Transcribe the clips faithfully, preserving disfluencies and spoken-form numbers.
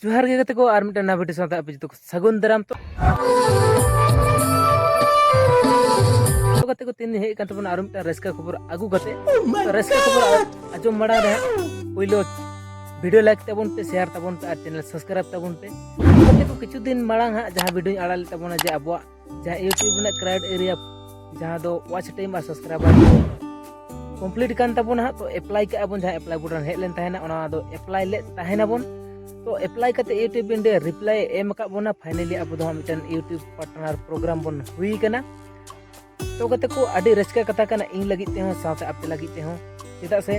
ᱡᱚᱦᱟᱨ ᱜᱮ ᱜᱟᱛᱮ ᱠᱚ, ᱟᱨ ᱢᱤᱫᱴᱟᱝ ᱱᱟᱣᱟ ᱵᱷᱤᱰᱤᱭᱳ ᱥᱟᱶᱛᱮ ᱟᱯᱮ ᱡᱚᱛᱚ ᱠᱚ ᱥᱟᱹᱜᱩᱱ ᱫᱟᱨᱟᱢ᱾ ᱛᱚ, ᱛᱚ ᱜᱟᱛᱮ ᱠᱚ, ᱛᱮᱦᱮᱧ ᱦᱮᱡ ᱟᱠᱟᱱ ᱛᱟᱵᱚᱱᱟ ᱟᱨ ᱢᱤᱫᱴᱟᱝ ᱨᱟᱹᱥᱠᱟᱹ ᱠᱷᱚᱵᱚᱨ ᱟᱹᱜᱩ ᱠᱟᱛᱮ᱾ ᱛᱚ, ᱨᱟᱹᱥᱠᱟᱹ ᱠᱷᱚᱵᱚᱨ ᱟᱸᱡᱚᱢ ᱢᱟᱲᱟᱝ ᱨᱮ ᱦᱟᱸᱜ ᱯᱳᱭᱞᱳ ᱵᱷᱤᱰᱤᱭᱳ ᱞᱟᱭᱤᱠ ᱛᱟᱵᱚᱱ ᱯᱮ, ᱥᱮᱭᱟᱨ ᱛᱟᱵᱚᱱ ᱯᱮ ᱟᱨ ᱪᱮᱱᱮᱞ ᱥᱟᱵᱥᱠᱨᱟᱭᱤᱵ ᱛᱟᱵᱚᱱ ᱯᱮ᱾ ᱜᱟᱛᱮ ᱠᱚ, ᱠᱤᱪᱷᱩ ᱫᱤᱱ ᱢᱟᱲᱟᱝ ᱦᱟᱸᱜ ᱡᱟᱦᱟᱸ ᱵᱷᱤᱰᱤᱭᱳᱧ ᱟᱲᱟᱜ ᱞᱮᱫ ᱛᱟᱵᱚᱱᱟ, ᱡᱮ ᱟᱵᱚᱣᱟᱜ ᱡᱟᱦᱟᱸ YouTube ᱨᱮᱱᱟᱜ ᱠᱨᱟᱭᱴᱮᱨᱤᱭᱟ, ᱡᱟᱦᱟᱸ ᱫᱚ ᱣᱟᱪ ᱴᱟᱭᱤᱢ ᱟᱨ ᱥᱟᱵᱥᱠᱨᱟᱭᱵᱟᱨ ᱠᱚᱢᱯᱞᱤᱴ ᱠᱟᱱ ᱛᱟᱵᱚᱱᱟ ᱦᱟᱸᱜ, ᱛᱚ ᱮᱯᱞᱟᱭ ᱠᱟᱜᱼᱟ ᱵᱚᱱ, ᱡᱟᱦᱟᱸ ᱮᱯᱞᱟᱭ ᱵᱚᱴᱚᱱ ᱦᱮᱡ ᱞᱮᱱ ᱛᱟᱦᱮᱱᱟ, ᱚᱱᱟ ᱫᱚ ᱮᱯᱞᱟᱭ ᱞᱮᱫ ᱛᱟᱦᱮᱱᱟᱵᱚᱱ᱾ ᱛᱚ ᱮᱯᱞᱟᱭ ᱠᱟᱛᱮ YouTube ᱤᱱᱰᱤᱭᱟ ᱨᱤᱯᱞᱟᱭ ᱮ ᱮᱢ ᱟᱠᱟᱫ ᱵᱚᱱᱟ, ᱯᱷᱟᱭᱱᱟᱞᱤ ᱟᱵᱚ ᱫᱚ ᱦᱟᱸᱜ ᱢᱤᱫᱴᱮᱱ YouTube ᱯᱟᱨᱴᱱᱟᱨ ᱯᱨᱳᱜᱨᱟᱢ ᱵᱚᱱ ᱦᱩᱭ ᱠᱟᱱᱟ᱾ ᱛᱚ ᱜᱟᱛᱮ ᱠᱚ, ᱟᱹᱰᱤ ᱨᱟᱹᱥᱠᱟᱹ ᱠᱟᱛᱷᱟ ᱠᱟᱱᱟ ᱤᱧ ᱞᱟᱹᱜᱤᱫ ᱛᱮᱦᱚᱸ, ᱥᱟᱶᱛᱮ ᱟᱯᱮ ᱞᱟᱹᱜᱤᱫ ᱛᱮᱦᱚᱸ, ᱪᱮᱫᱟᱜ ᱥᱮ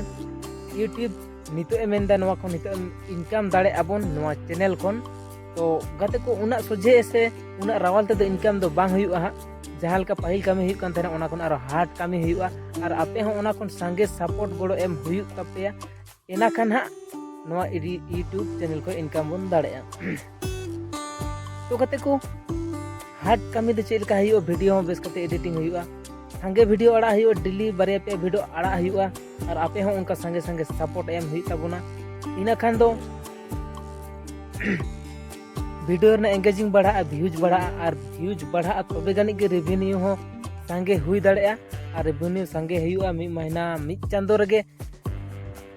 YouTube ᱱᱤᱛᱚᱜ ᱮ ᱢᱮᱱᱫᱟ ᱱᱚᱣᱟ ᱠᱷᱚᱱ ᱱᱤᱛᱚᱜ ᱮᱢ ᱤᱱᱠᱟᱢ ᱫᱟᱲᱮᱭᱟᱜᱼᱟ ᱵᱚᱱ ᱱᱚᱣᱟ ᱪᱮᱱᱮᱞ ᱠᱷᱚᱱ᱾ ᱛᱚ ᱜᱟᱛᱮ ᱠᱚ, ᱩᱱᱟᱹᱜ ᱥᱚᱡᱷᱮ ᱥᱮ ᱩᱱᱟᱹᱜ ᱨᱟᱣᱟᱞ ᱛᱮᱫᱚ ᱤᱱᱠᱟᱢ ᱫᱚ ᱵᱟᱝ ᱦᱩᱭᱩᱜᱼᱟ ᱦᱟᱸᱜ᱾ ᱡᱟᱦᱟᱸ ᱞᱮᱠᱟ ᱯᱟᱹᱦᱤᱞ ᱠᱟᱹᱢᱤ ᱦᱩᱭᱩᱜ ᱠᱟᱱ ᱛᱟᱦᱮᱱᱟ, ᱚᱱᱟ ᱠᱷᱚᱱ ᱟᱨᱚ ᱦᱟᱨᱰ ᱠᱟᱹᱢᱤ ᱦᱩᱭᱩᱜᱼᱟ, ᱟᱨ ᱟᱯᱮ ᱦᱚᱸ ᱚᱱᱟ ᱠᱷᱚᱱ ᱥᱟᱸᱜᱮ ᱥᱟᱯᱳᱨᱴ ᱜᱚᱲᱚ ᱮᱢ ᱦᱩᱭᱩᱜ ᱛᱟᱯᱮᱭᱟ᱾ ᱤᱱᱟᱹ ᱠᱷᱟᱱ ᱦᱟᱸᱜ ᱱᱚᱣᱟ ᱤᱰᱤ-, YouTube ᱪᱮᱱᱮᱞ ᱠᱷᱚᱱ ᱤᱱᱠᱟᱢ ᱵᱚᱱ ᱫᱟᱲᱮᱭᱟᱜᱼᱟ᱾ ᱛᱚ ᱜᱟᱛᱮ ᱠᱚ, ᱦᱟᱨᱰ ᱠᱟᱹᱢᱤ ᱫᱚ ᱪᱮᱫ ᱞᱮᱠᱟ ᱦᱩᱭᱩᱜᱼᱟ? ᱵᱷᱤᱰᱤᱭᱳ ᱦᱚᱸ ᱵᱮᱥ ᱠᱟᱛᱮ ᱮᱰᱤᱴᱤᱝ ᱦᱩᱭᱩᱜᱼᱟ, ᱥᱟᱸᱜᱮ ᱵᱷᱤᱰᱤᱭᱳ ᱟᱲᱟᱜ ᱦᱩᱭᱩᱜᱼᱟ, ᱰᱮᱞᱤ ᱵᱟᱨᱭᱟ ᱯᱮᱭᱟ ᱵᱷᱤᱰᱤᱭᱳ ᱟᱲᱟᱜ ᱦᱩᱭᱩᱜᱼᱟ, ᱟᱨ ᱟᱯᱮ ᱦᱚᱸ ᱚᱱᱠᱟ ᱥᱟᱸᱜᱮ ᱥᱟᱸᱜᱮ ᱥᱟᱯᱳᱨᱴ ᱮᱢ ᱦᱩᱭᱩᱜ ᱛᱟᱵᱚᱱᱟ᱾ ᱤᱱᱟᱹ ᱠᱷᱟᱱ ᱫᱚ ᱵᱷᱤᱰᱤᱭᱳ ᱨᱮᱱᱟᱜ ᱮᱝᱜᱮᱡᱤᱝ ᱵᱟᱲᱦᱟᱜᱼᱟ, ᱵᱷᱤᱭᱩᱡᱽ ᱵᱟᱲᱦᱟᱜᱼᱟ, ᱟᱨ ᱵᱷᱤᱭᱩᱡᱽ ᱵᱟᱲᱦᱟᱜᱼᱟ ᱛᱚᱵᱮ ᱡᱟᱹᱱᱤᱡ ᱜᱮ ᱨᱮᱵᱷᱮᱱᱤᱭᱩ ᱦᱚᱸ ᱥᱟᱸᱜᱮ ᱦᱩᱭ ᱫᱟᱲᱮᱭᱟᱜᱼᱟ᱾ ᱟᱨ ᱨᱮᱵᱷᱮᱱᱤᱭᱩ ᱥᱟᱸᱜᱮ ᱦᱩᱭᱩᱜᱼᱟ ᱢᱤᱫ ᱢᱟᱹᱦᱱᱟᱹ, ᱢᱤᱫ ᱪᱟᱸᱫᱳ ᱨᱮᱜᱮ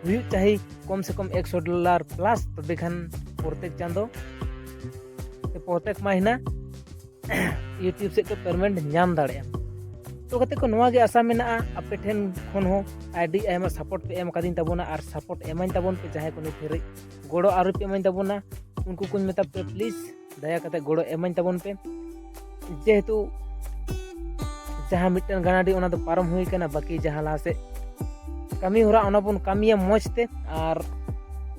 ᱦᱩᱭᱩᱜ ᱪᱟᱹᱦᱤ ᱠᱚᱢ ᱥᱮ ᱠᱚᱢ ᱮᱠᱥᱚ ᱰᱚᱞᱟᱨ ᱯᱞᱟᱥ, ᱛᱚᱵᱮ ᱠᱷᱟᱱ ᱯᱨᱚᱛᱮᱠ ᱪᱟᱸᱫᱳ ᱥᱮ ᱯᱨᱚᱛᱮᱠ ᱢᱟᱹᱦᱱᱟᱹ YouTube ᱥᱮᱫ ᱠᱷᱚᱱ ᱯᱮᱢᱮᱱᱴ ᱧᱟᱢ ᱫᱟᱲᱮᱭᱟᱜᱼᱟ᱾ ᱛᱚ ᱜᱟᱛᱮ ᱠᱚ, ᱱᱚᱣᱟ ᱜᱮ ᱟᱥᱟ ᱢᱮᱱᱟᱜᱼᱟ ᱟᱯᱮ ᱴᱷᱮᱱ ᱠᱷᱚᱱ ᱦᱚᱸ ᱟᱹᱰᱤ ᱟᱭᱢᱟ ᱥᱟᱯᱳᱨᱴ ᱯᱮ ᱮᱢ ᱟᱠᱟᱫᱤᱧ ᱛᱟᱵᱚᱱᱟ, ᱟᱨ ᱥᱟᱯᱳᱨᱴ ᱮᱢᱟᱹᱧ ᱛᱟᱵᱚᱱ ᱯᱮ᱾ ᱡᱟᱦᱟᱸᱭ ᱠᱚ ᱱᱤᱛ ᱦᱟᱹᱨᱤᱡ ᱜᱚᱲᱚ ᱟᱹᱣᱨᱤ ᱯᱮ ᱮᱢᱟᱹᱧ ᱛᱟᱵᱚᱱᱟ, ᱩᱱᱠᱩ ᱠᱚᱧ ᱢᱮᱛᱟ ᱯᱮ, ᱯᱞᱤᱡᱽ ᱫᱟᱭᱟ ᱠᱟᱛᱮ ᱜᱚᱲᱚ ᱮᱢᱟᱹᱧ ᱛᱟᱵᱚᱱ ᱯᱮ᱾ ᱡᱮᱦᱮᱛᱩ ᱡᱟᱦᱟᱸ ᱢᱤᱫᱴᱮᱱ ᱜᱟᱱᱟᱰᱤ, ᱚᱱᱟ ᱫᱚ ᱯᱟᱨᱚᱢ ᱦᱩᱭ ᱠᱟᱱᱟ, ᱵᱟᱹᱠᱤ ᱡᱟᱦᱟᱸ ᱞᱟᱦᱟ ᱥᱮᱫ ᱠᱟᱹᱢᱤ ᱦᱚᱨᱟ, ᱚᱱᱟ ᱵᱚᱱ ᱠᱟᱹᱢᱤᱭᱟ ᱢᱚᱡᱽ ᱛᱮ ᱟᱨ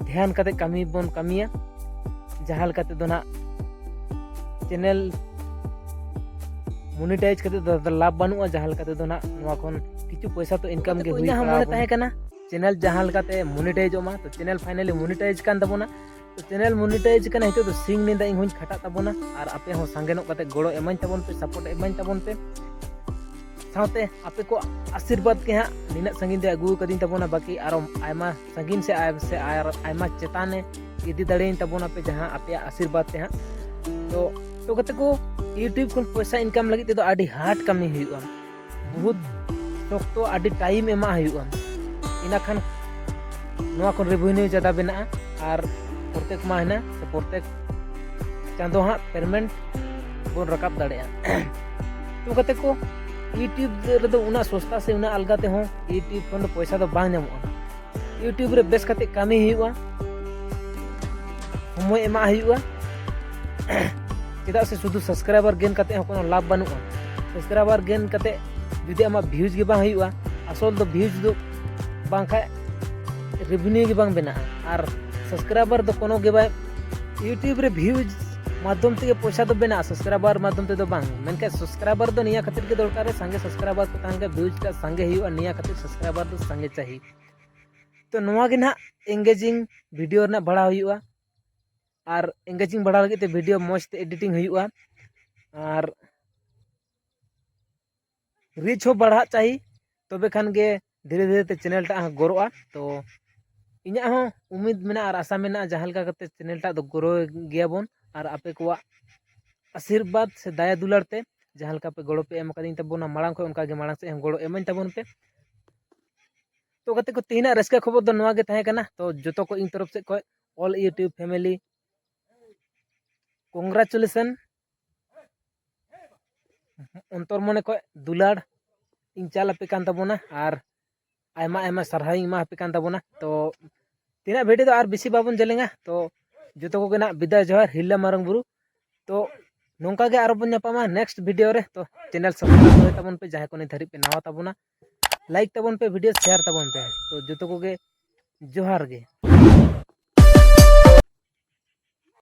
ᱫᱷᱮᱭᱟᱱ ᱠᱟᱛᱮ ᱠᱟᱹᱢᱤ ᱵᱚᱱ ᱠᱟᱹᱢᱤᱭᱟ, ᱡᱟᱦᱟᱸ ᱞᱮᱠᱟ ᱛᱮᱫᱚ ᱱᱟᱜ ᱪᱮᱱᱮᱞ ᱢᱚᱱᱤᱴᱟᱭᱤᱡᱽ ᱠᱟᱛᱮ ᱫᱚ ᱞᱟᱵᱷ ᱵᱟᱹᱱᱩᱜᱼᱟ, ᱡᱟᱦᱟᱸ ᱞᱮᱠᱟ ᱛᱮᱫᱚ ᱱᱟᱜ ᱱᱚᱣᱟ ᱠᱷᱚᱱ ᱠᱤᱪᱷᱩ ᱯᱚᱭᱥᱟ ᱛᱚ ᱤᱱᱠᱟᱢ ᱜᱮ ᱦᱩᱭ ᱤᱧᱟᱹᱜ ᱦᱚᱸ ᱢᱚᱱᱮ ᱛᱟᱦᱮᱸ ᱠᱟᱱᱟ ᱪᱮᱱᱮᱞ ᱡᱟᱦᱟᱸ ᱞᱮᱠᱟᱛᱮ ᱢᱚᱱᱤᱴᱟᱭᱤᱡᱚᱜ ᱢᱟ, ᱛᱚ ᱪᱮᱱᱮᱞ ᱯᱷᱟᱭᱱᱟᱞᱤ ᱢᱚᱱᱤᱴᱟᱭᱤᱡᱽ ᱠᱟᱱ ᱛᱟᱵᱚᱱᱟ᱾ ᱛᱚ ᱪᱮᱱᱮᱞ ᱢᱚᱱᱤᱴᱟᱭᱤᱡᱽ ᱠᱟᱱᱟ, ᱱᱤᱛᱚᱜ ᱫᱚ ᱥᱤᱝ ᱱᱮᱸᱫᱟ ᱤᱧ ᱦᱚᱸᱧ ᱠᱷᱟᱴᱟᱜ ᱛᱟᱵᱚᱱᱟ, ᱟᱨ ᱟᱯᱮ ᱦᱚᱸ ᱥᱟᱸᱜᱮ ᱧᱚᱜ ᱠᱟᱛᱮ ᱜᱚᱲᱚ ᱮᱢᱟᱹᱧ ᱛᱟᱵᱚᱱ ᱯᱮ, ᱥᱟᱯᱳᱨᱴ ᱮᱢᱟᱹᱧ ᱛᱟᱵᱚᱱ ᱯᱮ᱾ ᱥᱟᱶᱛᱮ ᱟᱯᱮ ᱠᱚ ᱟᱥᱤᱨᱵᱟᱫᱽ ᱜᱮ ᱦᱟᱸᱜ ᱱᱤᱱᱟᱹᱜ ᱥᱟᱺᱜᱤᱧ ᱨᱮ ᱟᱹᱜᱩ ᱟᱠᱟᱫᱤᱧ ᱛᱟᱵᱚᱱᱟ, ᱵᱟᱹᱠᱤ ᱟᱨᱚ ᱟᱭᱢᱟ ᱥᱟᱺᱜᱤᱧ ᱥᱮ ᱟᱭ-, ᱥᱮ ᱟᱨ ᱟᱭᱢᱟ ᱪᱮᱛᱟᱱᱮ ᱤᱫᱤ ᱫᱟᱲᱮᱭᱟᱹᱧ ᱛᱟᱵᱚᱱᱟ ᱯᱮ ᱡᱟᱦᱟᱸ ᱟᱯᱮᱭᱟᱜ ᱟᱥᱤᱨᱵᱟᱫᱽ ᱛᱮ ᱦᱟᱸᱜ᱾ ᱛᱚ, ᱛᱚ ᱜᱟᱛᱮ ᱠᱚ, YouTube ᱠᱷᱚᱱ ᱯᱚᱭᱥᱟ income ᱞᱟᱹᱜᱤᱫ ᱛᱮᱫᱚ ᱟᱹᱰᱤ hard ᱠᱟᱹᱢᱤ ᱦᱩᱭᱩᱜᱼᱟ, ᱵᱚᱦᱩᱛ ᱥᱚᱠᱛᱚ ᱟᱹᱰᱤ time ᱮᱢᱟᱜ ᱦᱩᱭᱩᱜᱼᱟ᱾ ᱤᱱᱟᱹ ᱠᱷᱟᱱ ᱱᱚᱣᱟ ᱠᱷᱚᱱ revenue ᱡᱟᱫᱟ ᱵᱮᱱᱟᱜᱼᱟ ᱟᱨ ᱯᱨᱚᱛᱮᱠ ᱢᱟᱦᱱᱟ ᱥᱮ ᱯᱨᱚᱛᱮᱠ ᱪᱟᱸᱫᱚ ᱦᱟᱸᱜ payment ᱵᱚᱱ ᱨᱟᱠᱟᱵ ᱫᱟᱲᱮᱭᱟᱜᱼᱟ᱾ ᱛᱚ ᱜᱟᱛᱮ ᱠᱚ, YouTube ᱨᱮᱫᱚ ᱩᱱᱟᱹᱜ ᱥᱚᱥᱛᱟ ᱥᱮ ᱩᱱᱟᱹᱜ ᱟᱞᱜᱟ ᱛᱮᱦᱚᱸ YouTube ᱠᱷᱚᱱ ᱫᱚ ᱯᱚᱭᱥᱟ ᱫᱚ ᱵᱟᱝ ᱧᱟᱢᱚᱜᱼᱟ᱾ YouTube ᱨᱮ ᱵᱮᱥ ᱠᱟᱛᱮ ᱠᱟᱹᱢᱤ ᱦᱩᱭᱩᱜᱼᱟ, ᱥᱚᱢᱚᱭ ᱮᱢᱟᱜ ᱦᱩᱭᱩᱜᱼᱟ᱾ ᱪᱮᱫᱟᱜ ᱥᱮ ᱥᱩᱫᱷᱩ subscriber gain ᱠᱟᱛᱮ ᱦᱚᱸ ᱠᱳᱱᱳ ᱞᱟᱵᱷ ᱵᱟᱹᱱᱩᱜᱼᱟ᱾ Subscriber gain ᱠᱟᱛᱮ ᱡᱩᱫᱤ ᱟᱢᱟᱜ views ᱜᱮ ᱵᱟᱝ ᱦᱩᱭᱩᱜᱼᱟ, ᱟᱥᱚᱞ ᱫᱚ views ᱫᱚ ᱵᱟᱝᱠᱷᱟᱡ revenue ᱜᱮ ᱵᱟᱝ ᱵᱮᱱᱟᱜᱼᱟ᱾ ᱟᱨ subscriber ᱫᱚ ᱠᱳᱱᱳ ᱜᱮ ᱵᱟᱭ, YouTube ᱨᱮ views ᱢᱟᱫᱽᱫᱷᱚᱢ ᱛᱮᱜᱮ ᱯᱚᱭᱥᱟ ᱫᱚ ᱵᱮᱱᱟᱜᱼᱟ, subscriber ᱢᱟᱫᱽᱫᱷᱚᱢ ᱛᱮᱫᱚ ᱵᱟᱝ᱾ ᱢᱮᱱᱠᱷᱟᱱ subscriber ᱫᱚ ᱱᱤᱭᱟᱹ ᱠᱷᱟᱹᱛᱤᱨ ᱜᱮ ᱫᱚᱨᱠᱟᱨ, ᱥᱟᱸᱜᱮ subscriber ᱠᱚ ᱛᱟᱦᱮᱱ ᱠᱷᱟᱱ views ᱴᱟᱜ ᱥᱟᱸᱜᱮ ᱦᱩᱭᱩᱜᱼᱟ, ᱱᱤᱭᱟᱹ ᱠᱷᱟᱹᱛᱤᱨ subscriber ᱫᱚ ᱥᱟᱸᱜᱮ ᱪᱟᱹᱦᱤ᱾ ᱛᱚ ᱱᱚᱣᱟ ᱜᱮ ᱱᱟᱦᱟᱜ engaging video ᱨᱮᱱᱟᱜ ᱵᱟᱲᱟᱣ ᱦᱩᱭᱩᱜᱼᱟ᱾ ᱟᱨ engaging ᱵᱟᱲᱟᱣ ᱞᱟᱹᱜᱤᱫ ᱛᱮ video ᱢᱚᱡᱽ ᱛᱮ editing ᱦᱩᱭᱩᱜᱼᱟ᱾ ᱟᱨ reach ᱦᱚᱸ ᱵᱟᱲᱦᱟᱜ ᱪᱟᱹᱦᱤ, ᱛᱚᱵᱮ ᱠᱷᱟᱱ ᱜᱮ ᱫᱷᱤᱨᱮ ᱫᱷᱤᱨᱮ ᱛᱮ channel ᱴᱟᱜ ᱦᱚᱸ ᱜᱨᱳᱜᱼᱟ᱾ ᱛᱚ ᱤᱧᱟᱹᱜ ᱦᱚᱸ ᱩᱢᱤᱫ ᱢᱮᱱᱟᱜᱼᱟ ᱟᱨ ᱟᱥᱟ ᱢᱮᱱᱟᱜᱼᱟ ᱡᱟᱦᱟᱸ ᱞᱮᱠᱟ ᱠᱟᱛᱮ channel ᱴᱟᱜ ᱫᱚ ᱜᱨᱳ ᱜᱮᱭᱟᱵᱚᱱ, ᱟᱨ ᱟᱯᱮ ᱠᱚᱣᱟᱜ ᱟᱥᱤᱨᱵᱟᱫᱽ ᱥᱮ ᱫᱟᱭᱟ ᱫᱩᱞᱟᱹᱲ ᱛᱮ ᱡᱟᱦᱟᱸ ᱞᱮᱠᱟ ᱯᱮ ᱜᱚᱲᱚ ᱯᱮ ᱮᱢ ᱟᱠᱟᱫᱤᱧ ᱛᱟᱵᱚᱱᱟ ᱢᱟᱲᱟᱝ ᱠᱷᱚᱱ, ᱚᱱᱠᱟ ᱜᱮ ᱢᱟᱲᱟᱝ ᱥᱮᱫ ᱦᱚᱸ ᱜᱚᱲᱚ ᱮᱢᱟᱹᱧ ᱛᱟᱵᱚᱱ ᱯᱮ᱾ ᱛᱚ ᱜᱟᱛᱮ ᱠᱚ, ᱛᱮᱦᱮᱧᱟᱜ ᱨᱟᱹᱥᱠᱟᱹ ᱠᱷᱚᱵᱚᱨ ᱫᱚ ᱱᱚᱣᱟ ᱜᱮ ᱛᱟᱦᱮᱸ ᱠᱟᱱᱟ᱾ ᱛᱚ ᱡᱚᱛᱚ ᱠᱚ ᱤᱧ ᱛᱚᱨᱚᱯ ᱥᱮᱫ ᱠᱷᱚᱱ all YouTube family congratulation, ᱚᱱᱛᱚᱨ ᱢᱚᱱᱮ ᱠᱷᱚᱱ ᱫᱩᱞᱟᱹᱲ ᱤᱧ ᱪᱟᱞ ᱟᱯᱮ ᱠᱟᱱ ᱛᱟᱵᱚᱱᱟ ᱟᱨ ᱟᱭᱢᱟ ᱟᱭᱢᱟ ᱥᱟᱨᱦᱟᱣ ᱤᱧ ᱮᱢᱟ ᱟᱯᱮ ᱠᱟᱱ ᱛᱟᱵᱚᱱᱟ᱾ ᱛᱚ ᱛᱮᱦᱮᱧᱟᱜ video ᱫᱚ ᱟᱨ ᱵᱮᱥᱤ ᱵᱟᱵᱚᱱ ᱡᱮᱞᱮᱧᱟ, ᱛᱚ ᱡᱚᱛᱚ ᱠᱚᱜᱮ ᱱᱟᱜ ᱵᱤᱫᱟᱭ ᱡᱚᱦᱟᱨ, ᱦᱤᱨᱞᱟᱹ ᱢᱟᱨᱟᱝ ᱵᱩᱨᱩ᱾ ᱛᱚ ᱱᱚᱝᱠᱟ ᱜᱮ ᱟᱨᱚ ᱵᱚᱱ ᱧᱟᱯᱟᱢᱟ next video ᱨᱮ᱾ ᱛᱚ channel subscribe ᱫᱚᱦᱚᱭ ᱛᱟᱵᱚᱱ ᱯᱮ ᱡᱟᱦᱟᱸᱭ ᱠᱚ ᱱᱤᱛ ᱫᱷᱟᱹᱨᱤᱡ ᱯᱮ ᱱᱟᱣᱟ ᱛᱟᱵᱚᱱᱟ, like ᱛᱟᱵᱚᱱ ᱯᱮ, video share ᱛᱟᱵᱚᱱ ᱯᱮ᱾ ᱛᱚ ᱡᱚᱛᱚ ᱠᱚᱜᱮ ᱡᱚᱦᱟᱨ ᱜᱮ᱾